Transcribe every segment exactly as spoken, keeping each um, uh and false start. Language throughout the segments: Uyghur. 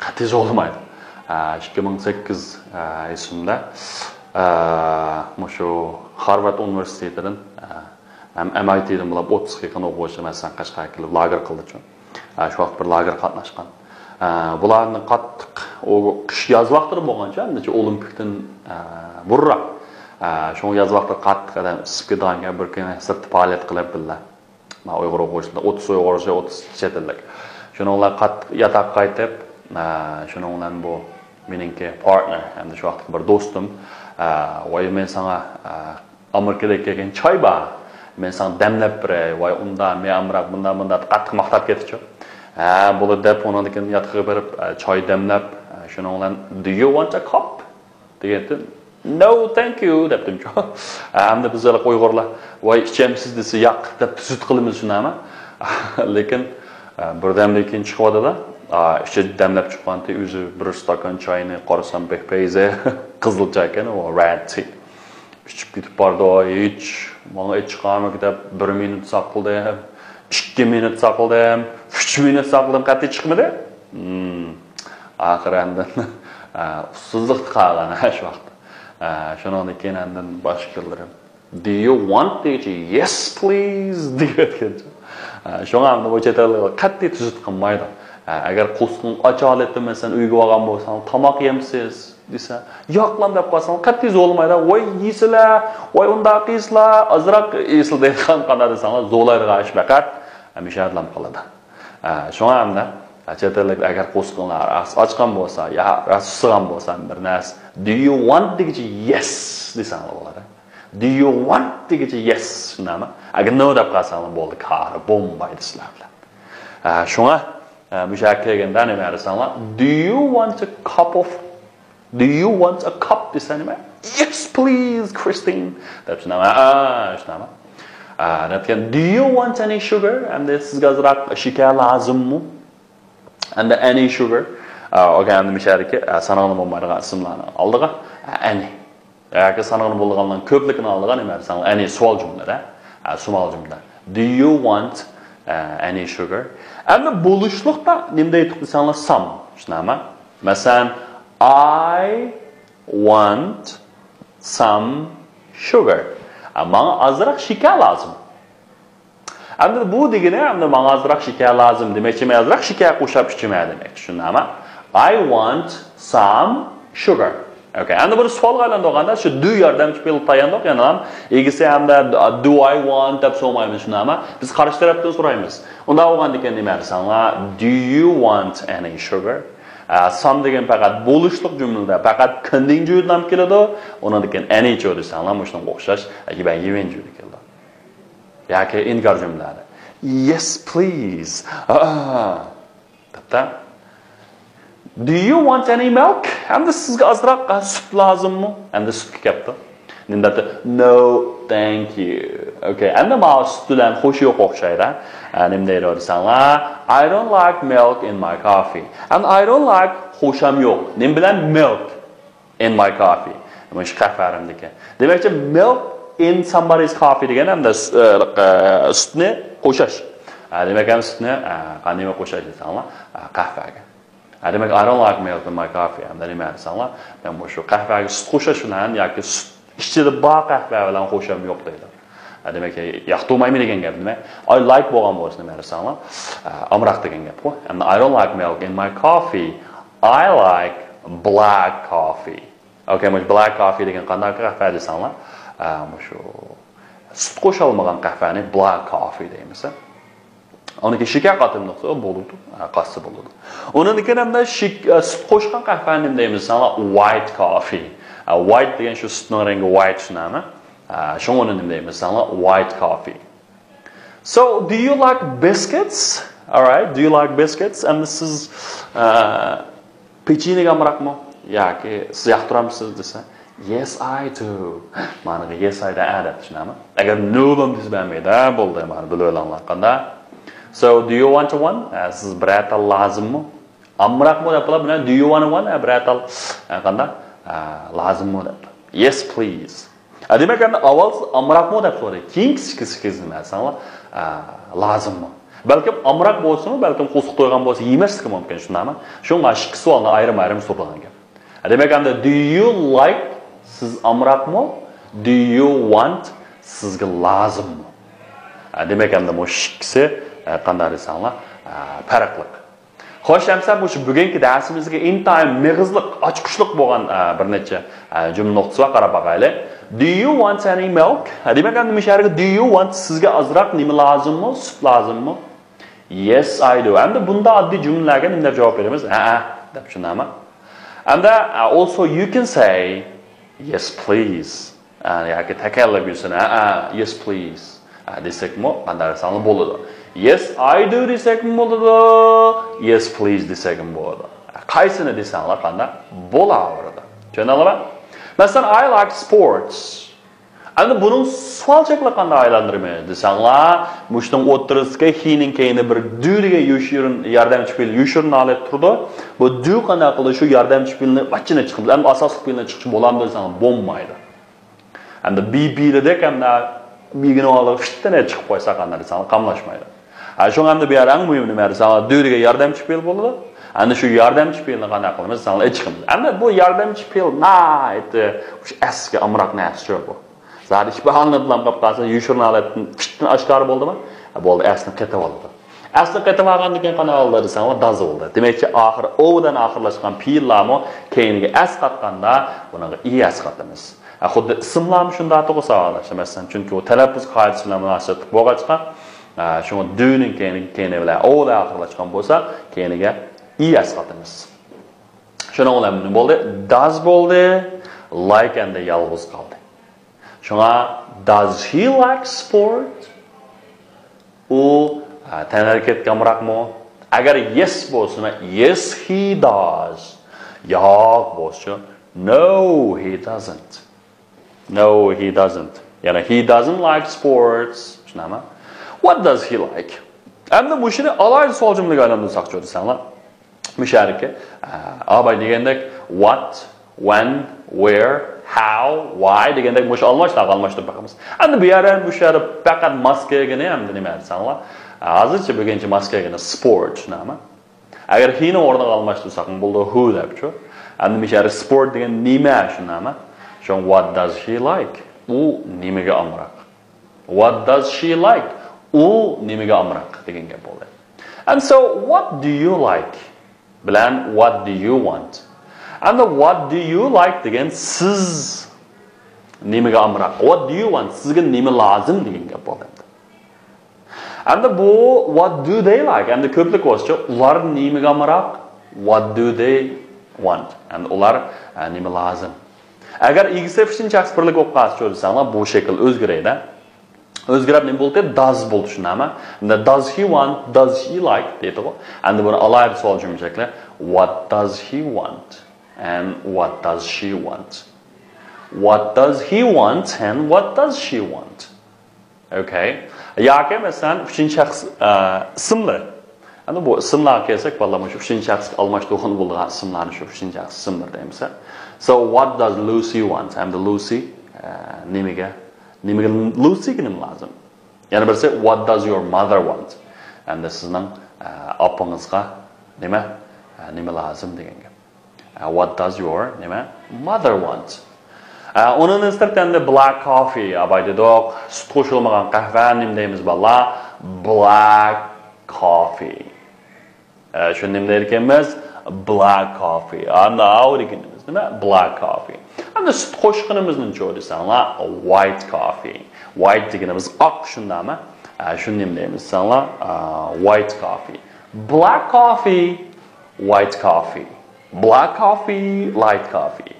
قەتئىي زورلىمايدۇ. ئىككى مىڭ سەككىز ئېسىمدە مۇشۇ خارۋارد ئۇنىۋېرسىتېتىدىن ھەم ئەم ئاي تىدىن بولۇپ ئوتتۇزغا يېقىن ئوقۇغۇچى مەسىلەن قەشقەرگە كېلىپ لاگېر قىلدىچۇ. شۇ ۋاقىت بىر لاگېر قاتناشقان. بۇلارنى قاتتىق، ئۇ قىش ياز ۋاقتىدا بولغانچۇ، ئەمدىچە ئولىمپىكتىن بۇرۇنراق. شۇڭا ياز ۋاقتىدا قاتتىق ئادەم ئىسسىپ كېتىدىغانكەن، بىر كۈن سىرتتا پائالىيەت قىلىپ بىللە. مانا ئۇيغۇر ئوقۇغۇچىلار ئوتتۇز ئۇيغۇرچە، ئوتتۇز چەت ئەللىك. شۇنىڭ بىلەن قاتتىق ياتاققا قايتىپ، شۇنىڭ بىلەن بۇ مېنىڭكى پارتنېر ھەمدە شۇ ۋاقىتتىكى بىر دوستۇم، ۋاي مەن ساڭا ئامېرىكىدىن كەلگەن چاي بار، مەن ساڭا دەملەپ بېرەي، ۋاي ئۇنداق مەن ئامراق، بۇنداق، بۇنداق قاتتىق ماختاپ كەتتىچۇ. ھە بولدى دەپ ئۇنىڭدىن كېيىن ياتىقىغا بېرىپ چاي دەملەپ، شۇنىڭ بىلەن، "Do you want a cup؟" دېگەندىن، "No, thank you" دەپتىمچۇ. ئەمدى بىز ھېلىقى ئۇيغۇرلار، "ۋاي ئىچەمسىز؟" دېسە، "ياق" دەپ تۈزۈت قىلىمىز شۇنداقمۇ؟ لېكىن بىردەمدىن كېيىن چىقىۋاتىدۇ. ئىچى دەملەپ چىققانتى، ئۆزى بىر ئىستاكان چاينى قارىسام بەك پەيزى، قىزىل چاي ئىكەن، ئۇ رەد تى. ئىچىپ كېتىپ بارىدۇ، ھېچ ماڭا ئىچ چىقارمىدى دەپ بىر مىنۇت ساقلىدىم، ئىككى مىنۇت ساقلىدىم، ئۈچ مىنۇت ساقلىدىم، قەتئىي چىقمىدى. ئاخىرى ئاندىن ئۇسسۇزلۇقتا قالغان شۇ ۋاقىت. شۇنىڭدىن كېيىن ئاندىن باشقىلىرىم، "Do you want؟" دېگۈچە، "Yes, please" دېگەن. شۇڭا ئەمدى بۇ چەت ئەللىكلەر قەتئىي تۈزۈت قىلمايدۇ. ئەگەر قورسىقىڭ ئاچ ھالەتتە مەسىلەن ئۆيگە بارغان بولساڭ، "تاماق يەمسىز؟" دېسە، "ياقلام" دەپ قالساڭ، قەتئىي زورلىمايدۇ. "ۋاي يېسىلە، ۋاي ئۇنداق يېسىلە، ئازراق يېسىلە" دەيدىغان قانداق دېسەڭلار، زورلايدىغان ئىش پەقەت مۇشۇ يەردىلا قالىدۇ. شۇڭا ئەمدى چەت ئەللىك ئەگەر قورسىقىڭلار راست ئاچقان بولسا، يا راست سۇسىغان بولسا، بىر نەرسە "Do you want؟" دېگۈچە "Yes" دېسەڭلار بولىدۇ. "Do you want؟" دېگۈچە "Yes" شۇنداقمۇ؟ ئەگەر "No" دەپ قالساڭلار بولدى، كارى بولمايدۇ سىلەر بىلەن. شۇڭا مۇشۇ يەرگە كەلگەندە نېمە دېسەڭلار، "Do you want a cup of, do you want a cup؟" دېسە نېمە؟ "Yes, please, Christine" دەپ شۇنداقمۇ؟ شۇنداقمۇ؟ دەپكەن، "Do you want any sugar؟" ئەمدى سىزگە ئازراق شېكەر لازىممۇ؟ ئەمدى any sugar. ئوكەي، ئەمدى مۇشۇ يەردىكى ساناڭلار بولمايدىغان ئىسىملارنىڭ ئالدىغا any. ياكى سانىغىنى بولىدىغانلارنىڭ كۆپلۈكىنى ئالىدىغان نېمە دېسەڭلار، any سوئال جۈملىدە، سوئال جۈملە. "Do you want any sugar؟" ئەمدى بولۇشلۇقتا نېمە دەيتتۇق دېسەڭلار، some. شۇنداقمۇ؟ مەسىلەن، "I want some sugar." ماڭا ئازراق شېكەر لازىم. ئەمدى بۇ دېگىنى، ئەمدى ماڭا ئازراق شېكەر لازىم دېمەكچىمەن، ئازراق شېكەر قوشۇپ ئىچىمەن دېمەكچى، شۇنداقمۇ؟ "I want some sugar." ئوكەي، ئەمدى بۇنى سوئالغا ئايلاندۇرغاندا، شۇ do ياردەمچى پېئىل تاياندۇق، يەنە ئىگىسى ھەمدە "Do I want؟" دەپ سورىمايمىز، شۇنداقمۇ؟ بىز قارشى تەرەپتىن سورايمىز. ئۇنداق بولغاندىكىن نېمە دېسەڭلار، "Do you want any sugar؟" some دېگەن پەقەت بولۇشلۇق جۈملىدە پەقەت كېنىڭجۈدىن كېلىدۇ. ئۇنىڭدىن كېيىن any چۇ دېسەڭلار، مۇشۇنىڭغا ئوخشاش، يەنە يىۋېنجۈدىن كېلىدۇ. ياكى ئىنكار جۈملىلەردە، "Yes, please." دەپتۇ. "Do you want any milk؟" ئەمدى سىزگە ئازراق سۈت لازىممۇ؟ ئەمدى سۈتكە كەپتۇ. نېمە دەپتۇ؟ "No, thank you." ئوكەي، ئەمدى ماۋۇ سۈت بىلەن خوشى يوق ئوخشايدۇ. نېمە دەيدۇ دېسەڭلار، "I don't like milk in my coffee." ئەمدى "I don't like" خوشام يوق. نېمە بىلەن؟ Milk. In my coffee. مۇشۇ قەھۋەمدىكى. دېمەكچى، milk in somebody's coffee دېگەن ئەمدى سۈ-، ئە، ئە، سۈتنى قوشاش. ئە، دېمەك، ئەمدى سۈتنى، ئە، قانداق قوشاش دېسەڭلار، ئە، قەھۋەگە. ئە، دېمەك، "I don't like milk in my coffee." ئەمدى نېمە دېسەڭلار، مەن مۇشۇ قەھۋەگە سۈت قوشاش بىلەن ياكى سۈت ئىچىدە بار قەھۋە بىلەن خوشام يوق دەيدۇ. ئە، دېمەك، ياقتۇرمايمەن دېگەن گەپ نېمە؟ I like بولغان بولسا نېمە دېسەڭلار، ئە، ئامراق دېگەن گەپقۇ. ئەمدى "I don't like milk in my coffee. I like black coffee." ئوكەي، مۇشۇ black coffee دېگەن قانداق قەھۋە دېسەڭلار، ئە، مۇشۇ سۈت قوشالمىغان قەھۋەنى black coffee دەيمىز. ئۇنىڭكى شېكەر قاتمىدۇق، بولىدۇ، ئە، قاتسا بولىدۇ. ئۇنىڭدىن كېيىن ئەمدى شېك-، ئە، سۈت قوشقان قەھۋەنى نېمە دەيمىز دېسەڭلار، white coffee. ئە، white دېگەن شۇ سۈتنىڭ رەڭگى white شۇنداقمۇ؟ ئە، شۇڭا ئۇنى نېمە دەيمىز دېسەڭلار، white coffee. So, do you like biscuits? All right, do you like biscuits? ئەمدى سىز، ئە، پېچىنىگە ئامراقمۇ؟ ياكى سىز ياقتۇرامسىز دېسە، "Yes, I do." مانا yes, I do، ئە دەپ چۈشىنەمەن. ئەگەر no دېسە بەرمەيدۇ، ھە، بولدى، مانا بىلىپ ئېلىڭلار قانداق. So, do you want one? ئە، سىز بىرەر تال لازىممۇ؟ ئامراقمۇ دەپ بولۇپ، مانا do you want one؟ ئە، بىرەر تال، ئە، قانداق؟ ئە، لازىممۇ دەپ. Yes, please. ئە، دېمەك، ئەمدى ئاۋۋال سىز ئامراقمۇ دەپ سورىدى. كېيىنكىسى، كېيىنكىسى نېمە دېسەڭلار، ئە، لازىممۇ؟ بەلكىم ئامراق بولسىمۇ، بەلكىم قورسىقى تويغان بولسا يېمەسلىكى مۇمكىن، شۇنداقمۇ؟ شۇڭا ئىككىسى سوئالنى ئايرىم-ئايرىم سورىغان گەپ. دېمەك، ئەمدى do you like، سىز ئامراقمۇ؟ Do you want، سىزگە لازىممۇ؟ دېمەك، ئەمدى مۇشۇ ئىككىسى قانداق دېسەڭلار، پەرقلىق. خوش، ئەمسە مۇشۇ بۈگۈنكى دەرسىمىزگە ئىنتايىن مېغىزلىق، ئاچقۇچلۇق بولغان بىر نەچچە جۈملە نۇقتىسى بار، قاراپ باقايلى. Do you want any milk؟ دېمەك، ئەمدى مۇشۇ يەرگە do you want، سىزگە ئازراق نېمە لازىممۇ؟ سۈت لازىممۇ؟ Yes, I do. ئەمدى بۇنداق ئاددىي جۈملىلەرگە نېمە دەپ جاۋاب بېرىمىز؟ ھەئە دەپ، شۇنداقمۇ؟ ئەمدى، ئە، also you can say yes, please. ئە، ياكى تەكەللۇپ يۈزىسىنى، ھەئە، yes, please. ئە، دېسەكمۇ قانداق دېسەڭلار بولىدۇ. Yes, I do دېسەكمۇ بولىدۇ. Yes, please دېسەكمۇ بولىدۇ. ئە، قايسىنى دېسەڭلار قانداق بولاۋېرىدۇ. چۈشەندىڭلارمۇ؟ مەسىلەن، I like sports. ئەمدى بۇنىڭ سوئالچاقلىقىنى قانداق ئايلاندۇرىمىز دېسەڭلار، مۇشۇنىڭ ئوتتۇرىسىدىكى he نىڭ كەينىدە بىر do دېگەن يوشۇرۇن، ياردەمچى پېئىل يوشۇرۇن ھالەتتە تۇرىدۇ. بۇ do قانداق قىلىدۇ؟ شۇ ياردەمچى پېئىلنى ۋاچچىنى چىقىمىز. ئەمدى ئاساسلىق پېئىلنى چىقىشى بولامدۇ دېسەڭلار، بولمايدۇ. ئەمدى be پېئىلىدەك ئەمدى بىگىنى ئالىغا فىتتىنە چىقىپ قويسا قانداق دېسەڭلار، قاملاشمايدۇ. ھە، شۇڭا ئەمدى بۇ يەردە ئەڭ مۇھىمى نېمە دېسەڭلار، do دېگەن ياردەمچى پېئىل بولىدۇ. ئەمدى شۇ ياردەمچى پېئىلنى قانداق قىلىمىز دېسەڭلار، ئېچىقىمىز. ئەمدى بۇ ياردەمچى پېئىل ناھايىتى ئەسلىگە ئامراق نەرسە شۇ بۇ. زادى ئىپادىلىنىپ قالسا، يوشۇرۇن ھالەتتىن پىتتىن ئاشكارا بولدىمۇ؟ ھە، بولدى، ئەسلىنى قېتىۋالىدۇ. ئەسلىنى قېتىۋالغاندىن كېيىن قانداق بولدى دېسەڭلار، داز بولدى. دېمەككى، ئاخىرى ئو بىلەن ئاخىرلاشقان پېئىللارمۇ كەينىگە ئەس قاتقاندا بۇنىڭغا ئى ئەس قاتىمىز. ھە، خۇددى ئىسىملارمۇ شۇنداق تۇغۇ ساۋاقداشلار، مەسىلەن، چۈنكى ئۇ تەلەپپۇز قائىدىسى بىلەن مۇناسىۋەتلىك بولغاچقا، ھە، شۇڭا do نىڭ كەينى، كەينى بىلەن ئو بىلەن ئاخىرلاشقان بولسا، كەينىگە ئى ئەس قاتىمىز. شۇنىڭ بىلەن نېمە بولدى؟ داز بولدى، like ئەمدى يالغۇز قالدى. شۇڭا، does he like sport؟ ئۇ، ئە، تەنھەرىكەتكە ئامراقمۇ؟ ئەگەر yes بولسا، yes, he does. ياق بولسا، no, he doesn't. No, he doesn't. يەنى he doesn't like sports. شۇنداقمۇ؟ What does he like? ئەمدى مۇشۇنى ئالاھىدە سوئال جۈملىگە ئايلاندۇرساقچۇ دېسەڭلار. مۇشۇ يەردىكى، ئە، ئاباي دېگەندەك، what، when، where، how، why دېگەندەك مۇشۇ ئالماشلارغا ئالماشتۇرۇپ باقىمىز. ئەمدى بۇ يەردە، مۇشۇ يەردە پەقەت ماس كەلگىنى ئەمدى نېمە دېسەڭلار، ئە، ھازىرچە بۈگۈنچە ماس كەلگىنى sport، شۇنداقمۇ؟ ئەگەر he نىڭ ئورنىغا ئالماشتۇرساقمۇ بولىدۇ، who دەپچۇ. ئەمدى مۇشۇ يەردە sport دېگەن نېمە، شۇنداقمۇ؟ شۇڭا what does he like؟ ئۇ نېمىگە ئامراق؟ What does she like؟ ئۇ نېمىگە ئامراق دېگەن گەپ بولدى. And so, what do you like؟ بىلەن what do you want؟ Endi what do you like دېگەن سىز نېمىگە ئامراق؟ What do you want؟ سىزگە نېمە لازىم دېگەن گەپ بولدى. ئەمدى بۇ what do they like؟ ئەمدى كۆپلۈك بولسىچۇ، ئۇلار نېمىگە ئامراق؟ What do they want؟ ئەمدى ئۇلار، ئە، نېمە لازىم؟ ئەگەر ئىگىسى ئۈچىنچى شەخس بىرلىك بولۇپ قالسىچۇ دېسەڭلار، بۇ شەكىل ئۆزگىرەيدۇ. ئۆزگىرەپ نېمە بولدى؟ Does بولدى، شۇنداقمۇ؟ ئەمدى does he want، does she like دەيدىغۇ. ئەمدى بۇنى ئالاھىدە سوئال جۈملە شەكلى. What does he want and what does she want? What does he want and what does she want? Okay. ياكى مەسىلەن، ئۈچىنچى شەخس، ئە، ئىسىملىرى. ئەمدى بۇ ئىسىملارغا كەلسەك، بالىلار، مۇشۇ ئۈچىنچى شەخسكە ئالماشتۇرغىلى بولىدىغان ئىسىملارنى شۇ ئۈچىنچى شەخس ئىسىملىرى دەيمىز. So, what does Lucy want? ئەمدى لۇسى، ئە، نېمىگە، نېمىگە، لۇسىگە نېمە لازىم؟ يەنە بىرسى، what does your mother want? ئەمدى سىزنىڭ، ئە، ئاپىڭىزغا نېمە، ئە، نېمە لازىم دېگەن گەپ. ئە، what does your، نېمە، mother want؟ ئە، ئۇنىڭدىن سىرت ئەمدى black coffee، ئاباي دېدۇق، سۈت قوشۇلمىغان قەھۋە، نېمە دەيمىز بالىلار؟ Black coffee. ئە، شۇ نېمە دەيدىكەنمىز؟ Black coffee. ئەمدى ئاۋۇ دېگىنىمىز نېمە؟ Black coffee. ئەمدى سۈت قوشقىنىمىزنىچۇ دېسەڭلار، white coffee. White دېگىنىمىز ئاق، شۇنداقمۇ؟ ئە، شۇنى نېمە دەيمىز دېسەڭلار، ئە، white coffee. Black coffee، white coffee. Black coffee، light coffee.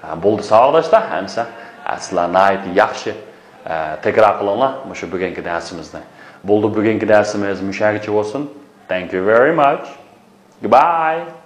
ئە، بولدى ساۋاقداشلار، ئەمسە، ئە، سىلەر ناھايىتى ياخشى، ئە، تەكرار قىلىڭلار مۇشۇ بۈگۈنكى دەرسىمىزنى. بولدى، بۈگۈنكى دەرسىمىز مۇشۇ يەرگىچە بولسۇن. Thank you very much. Goodbye.